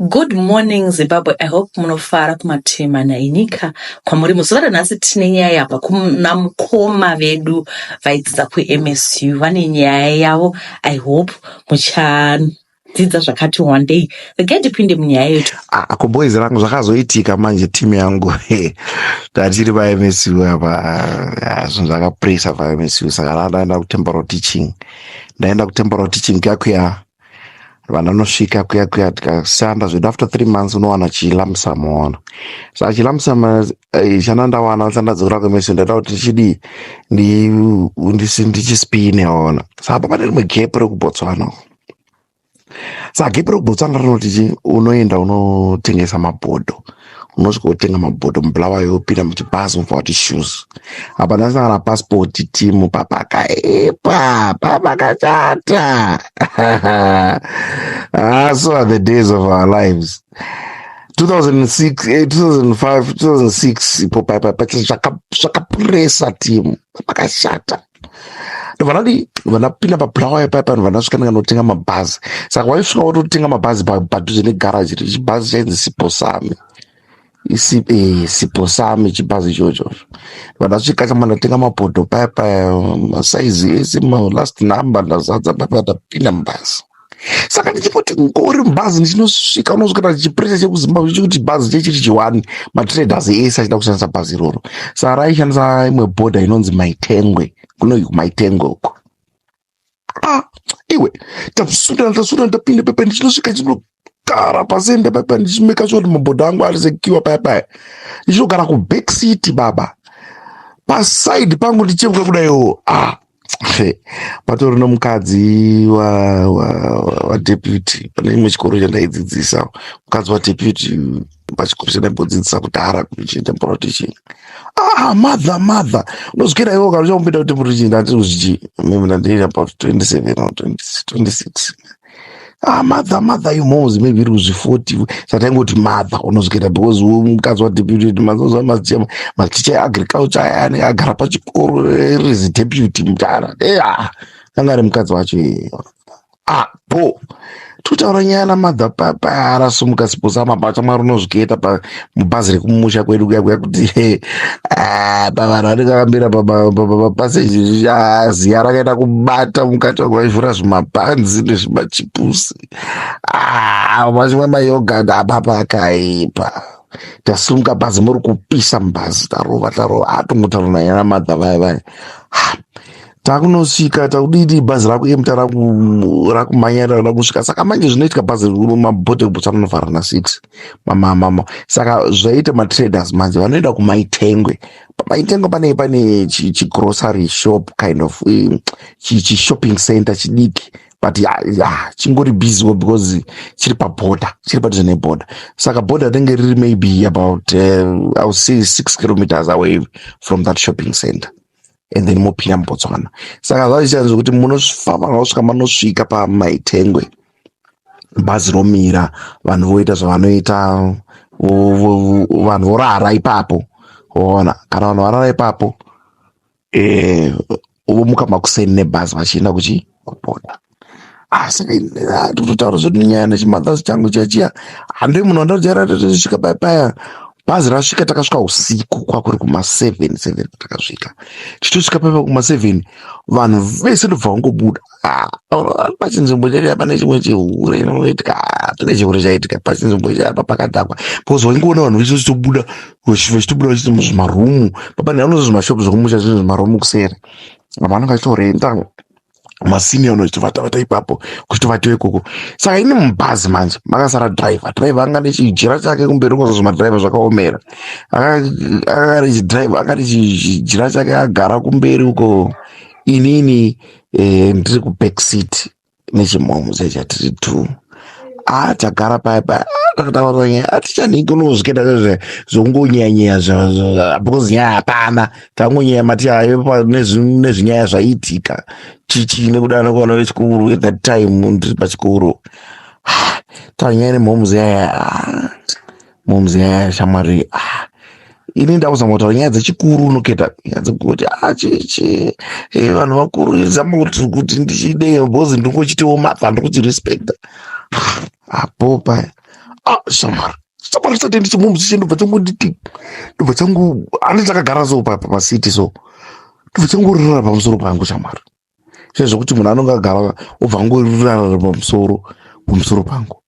Good morning Zimbabwe, I hope munofara kumativi mana enyika kwamuri. Muzuva ranhasi tine nyaya yabva kuna mukoma vedu vaidzidza kuMSU, vane nyaya yavo. I hope muchadzidza zvakati wandei. Regai ndipinde munyaya yedu. Ah, kuboys rangu zvakazoitika manje, timu yangu tatiri paMSU apa. Ah, zvinhu zvakapresa paMSU, saka ndaenda kutemporal teaching. Ndaenda kutemporal teaching kuya kuya, vandanosvika kuya kuya, tikashanda zvedu. After 3 months unowana chilump sum, waona. Saka chilump sum chana ndawana chandadzokera kuMSU, ndaida kuti chidii, ndichispine, waona. Saka pane rimwe gap rekuBotswana. Saka gap rekuBotswana rinoti chi, unoenda unotengesa mabhodho, unosvika wotenga mabhodho muBulawayo, wopinda muchibhazi, wobva wati shoes. Apa ndasangana passport timu papakaipa, papakachata. Ah, so are the days of our lives, 2006, 2005, 2006 ipo paipa zvakapuresa timu, papakashata. Ndobva ndadi, ndobva ndapinda paBulawayo paipa, ndobva ndasvika ndikanotenga mabhazi. Saka waisvika wototenga mabhazi padhuze negaraji chibhazi chainzi Siposami. Siposami chibhazi ichocho. Ndobva ndasvika chama, ndatenga mabhodho paya, masaizi ese, malast number, ndazadza paya, ndapinda mubhazi. Saka ndichingoti ngori mubhazi, ndichinosvika, unosvika chipressure chekuZimbabwe chekuti bhazi chechiri chiwani, matraders ese achida kushandisa bhazi iroro. Saka raishandisa imwe bhodha inonzi Maitengwe, kunoyi kuMaitengwe uko. Ah, iwe, tasundana, tasundana, tapinda pepa, ndichinosvika, ndichinogara pasenda pepa, ndichimeka sure kuti mabhodha angu ari secure paya paya. Ndichinogara kuback seat baba, paside pangu ndicheuka kudaiwo, ah, patori nomukadzi wadeputy pane chimwe chikoro chandaidzidzisa, mukadzi wadeputy pachikoro chandaimbodzidzisa kudhara kuchitemporal teaching. Ah, mother, mother, unozwira iwo kana uchambopinda kutemporal teaching, ndati kuzvichi maybe ndandiri about 27 or 20, 26. Ah, mother, mother, you moms maybe iri kuzvi40, sataingoti mother, unozwira, because mukadzi wadeputy, maziva maticha eagriculture aya anenge agara pachikoro rizi deputy mudhara. Ea, anga ari mukadzi wacho. Ah, bo totaura nyaya namadha papa, arasumuka siposa mabacha mwari, unozvikuita mubhazi rekumusha kwedu kuya kuya kuti ah, pavanhu vanenge vakamira papaseji, ziya rakaita kubata mukati wangu, vaivhura zvimabhanzi nezvimachipusi, vachimwa mayogurt apapa akaipa. Tasumuka bhazi, muri kupisa mubhazi, tarova, tarova, atongotaura naye namadha vaya vaya. Takunosvika, takudidi, bhazi rakuemta, rakumhanya, rada kusvika. Saka manje zvinoitika, bhazi mabhodha ekuBotswana anovhara na6 mamamama. Saka zvaita matraders manje vanoenda kuMaitengwe. PaMaitengwe pane chigrocery shop, kind of chishopping center chidiki, but ya chingori busywo because chiri pabhodha, chiri padhuze nebhodha. Saka bhodha rinenge riri maybe about I would say 6 kilometers away from that shopping center, and then mopinda muBotswana. Saka zvachiita zvekuti munofamba kusvika manosvika paMaitengwe, bhazi romira, vanhu voita zvavanoita, vanhu vorara ipapo, ona. Kana vanhu varara ipapo, vomuka makuseni nebhazi vachienda kuchi kubhodha. Asi tototaura zvedu nyaya nechimadhasi changu chachiya, handei munhu wandajaira. Tisvika paya paya, bhazi rasvika, takasvika usiku, kwakuri kuma7 7 takasvika. Tichitosvika paya kuma7, vanhu vese ndobva vangobuda. Ah, pachinzvimbo chacho pane chimwe chihure inoitika, pane chihure chaitika pachinzvimbo chapa pakadhakwa, because waingoona vanhu vese vachitobuda, vachitobuda vachiita muzvimarumu papa, neanozi zvimashopu zvekumusha, zvinhu zvimarumu kuseri, vanenge vachitorenda masini anochitovata ipapo, kuchitovatiwa ikoko. Saka ini mubhazi manje makasara driver. Driver anga nechijira chake kumberi, kwazo zvimadriver zvakaomera, anga nechidriver, anga nechijira chake, agara kumberi uko. Inini ndiri kuback seat nechimomo chatiri two. Ah, tagara paya paya, takataura nyaya, atichanhingi unozvikenda zvongonyanyeya, because nyaya hapana, tangonyeya mati ayo nezvinyaya zvaiitika chichi nekuda nekuona vechikuru. At that time ndiri pachikoro, tanyaya nemhomuzi yaya, mhomuzi yaya, shamwari, ini ndakuzama kutaura nyaya dzechikuru, unoketa nyaya dzekuti a chichi vanhu vakuru, zama kuti ndichidei, because ndingochitiwo mapa, ndikuchirespecta apo paya. Ah, shamwari, shamwari, sati ndichimumzi che ndobva changonditi, ndobva changu ane chakagara so pasiti so, ndobva changorara pamusoro pangu, shamwari. Zviya zvekuti munhu anonge agara obva angorara pamusoro pangu.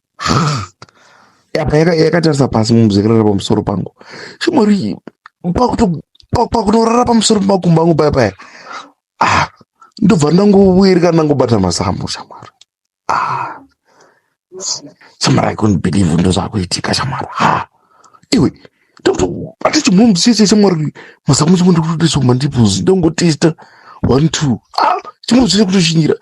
Apa yakatarisa pasi, mumzi yakarara pamusoro pangu, shamwari. Pakutorara pamusoro pemakumbo angu paya paya, ah, ndobva ndangowirika, ndangobata mazamu, shamwari. Ah, shamwari, I couldn't believe ndozvakuitika, shamwari. Ha, iwe, ndokutobata chimhumbu chese, shamwari, mazamu chimwe ndikutotiso mandipuzi, ndongotesta one two. Ah, chimhumbu chese kutoshinyira,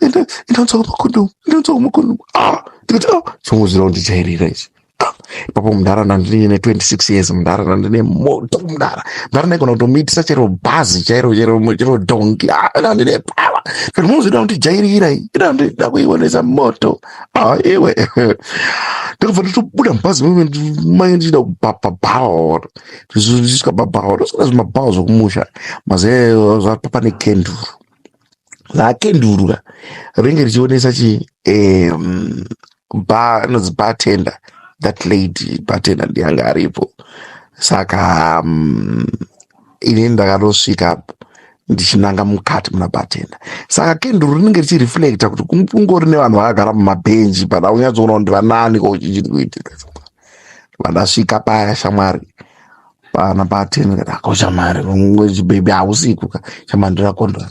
"Enda utsvaka makondomu, enda utsvaka makondomu." Ah, ndikati, "Ah, chimhumbu zvino ndichairira ichi." Ah, ipapo mudhara, ndandine 26 years, mudhara, ndandine moto, mudhara. Mudhara, ndaigona kutomitisa chero bhazi chairo, chero dhongi. Ah, ndandine power. Kati muzoda kundijairira iyi, ida ndida kuionesa moto. Ah, iwe, ndakabva ndatobuda mubhazi manye, ndichida kubhabha, ndichisvika pabhawa, ndosvika zvimabhawa zvokumusha maziva zvapa pane kenduru, zakenduru ka ringe richionesa chi bar inonzi bartender, that lady bartender ndiyanga aripo. Saka inini ndakatosvika ndichinanga mukati muna bartender. Saka kenduru rinenge richireflecta kuti kungori nevanhu vakagara mumabhenji pada kunyatsoona kuti vanani ko chichiri kuitika. Vandasvika paya, shamwari, pana bartender, kati, "Ako shamwari, baby, hausiku ka, shamwari, ndirakondola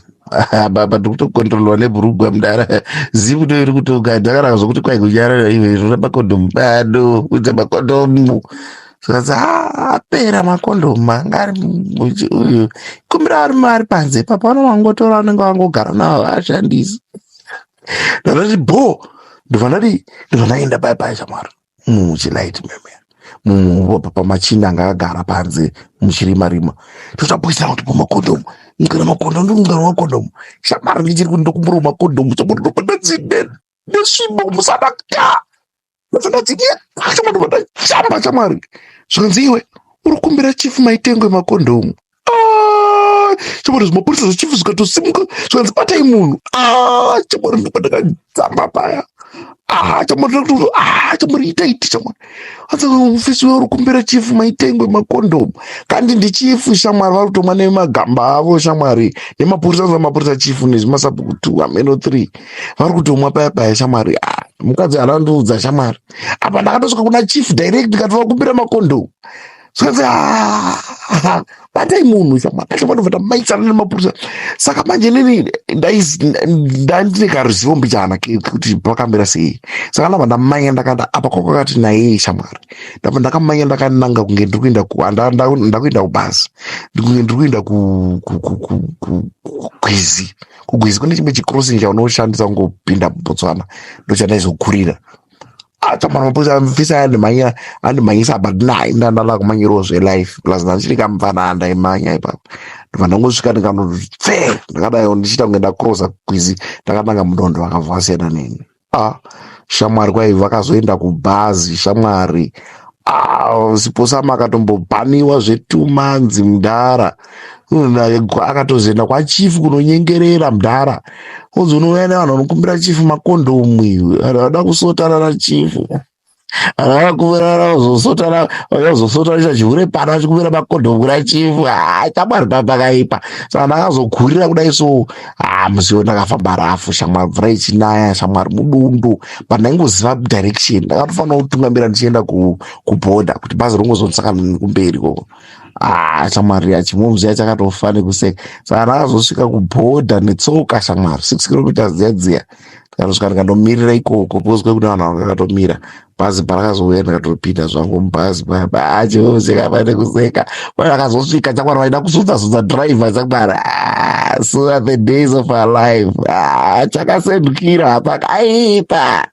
apa, ndikutokontrolwa nebhurugwa, mudara, zipu ndo iri kutoga." Ndakanaka zvokuti kwai kunyarara, iwe, zvona makondomu bado kuita makondomu. Zvikanzi, "Apera makondomu, anga ari uyu, kumbira ari panze ipapo, vano vangotora, vanenge vangogara navo ashandisi." Ndakati bho, ndobva ndati, ndobva ndaenda paya paya, shamwari, muchilaiti meme pamachini anga akagara panze muchirima rima. Totapoisana kuti pamakondomu ngana makondomu, ndikungana makondomu, shamwari. Ndichiri kuti ndokumbura makondomu, shamwari, ndobva ndadzine nesvimbo musana ka, ndobva ndadzine, shamwari, ndobva ndachamba, shamwari. Zvikanzi, "Iwe, uri kumbira chifu maitengo emakondomu?" Ah, shamwari, zvimapurisa zvechifu zvikatosimuka, zvikanzi, "Batai munhu." Ah, shamwari, ndobva ndakadzamba paya. Ah, shamwari, ndakutoti, "Ah, shamwari, itaiti, shamwari." Anzi, "Mufisi, uri kumbira chifu maitengo emakondomu?" Kandi ndichifu, shamwari, vari kutomwa nemagamba avo, shamwari, nemapurisa. Anzi mapurisa, chifu nezvimasabhuku two, hameno three, vari kutomwa paya paya, shamwari. Ah, mukadzi anandiudza, shamwari, apa ndakatosvika kuna chief direct, ndikati vakumbira makondomu. Zvikanzi, "Ah, batai munhu, shamwari." Shamwari, ndobva ndamaisana nemapurisa. Saka manje inini ndandine karuzivo mbichana kuti pakamira sei. Saka ndabva ndamanya, ndakada apa kwakakati naye, shamwari, ndabva ndakamanya ndakananga kunge ndiri kuenda ndakuenda kubhazi, kunge ndiri kuenda kugwizi. Kugwizi kune chimwe chicrossing chaunoshandisa kungopinda Botswana, ndochandaizokurira. Chamwana, mapurisa mfisa andimhanya, andimhanyisa, but nai ndandada kumhanyirawo zvelife, plus ndachiri kamufana, andaimanya ipapo. Ndobva ndangosvika, ndikanoti pfe, ndakadai ndichiita kunge ndakrosa gwizi ndakananga mudondo. Vakabva vasiyana neni. Ah, shamwari, kwai vakazoenda kubhazi, shamwari. Ah, Siposama akatombobhaniwa zve2 months, mudhara. Akatozoenda kwachifu kunonyengerera, mudhara, unzi, "Unouya nevanhu vanokumbira chifu makondomu, iwe, vanoda kusotana nachifu, vanozosotana, vazosotana chihure pano, vachikumbira makondomu kuna chifu." Ah, shamwari, pakaipa. Saka ndakazokurira kudai so. Ah, musiwo ndakafamba rafu, shamwari, mvura ichinaya, shamwari, mudundu, but ndaingoziva direction. Ndakatofanira kutungamira ndichienda kubhodha kuti bhazi ringozondisangana nekumberi ikoko. Ah, shamwari, chimomziya chakatofa nekuseka. Saka ndakazosvika kubhodha netsoka, shamwari, 6 kilometers dziya dziya. Ndikatosvika, ndikandomirira ikoko because kwekune vanhu vanga vakatomira. Bhazi parakazouya, ndikatopinda zvangu mubhazi paya. Chimomziya pane kuseka. Akazosvika, shamwari, vaida kusudza sudza driver, shamwari. Ah, so are the days of our life. Ah, chakasendukira pakaipa.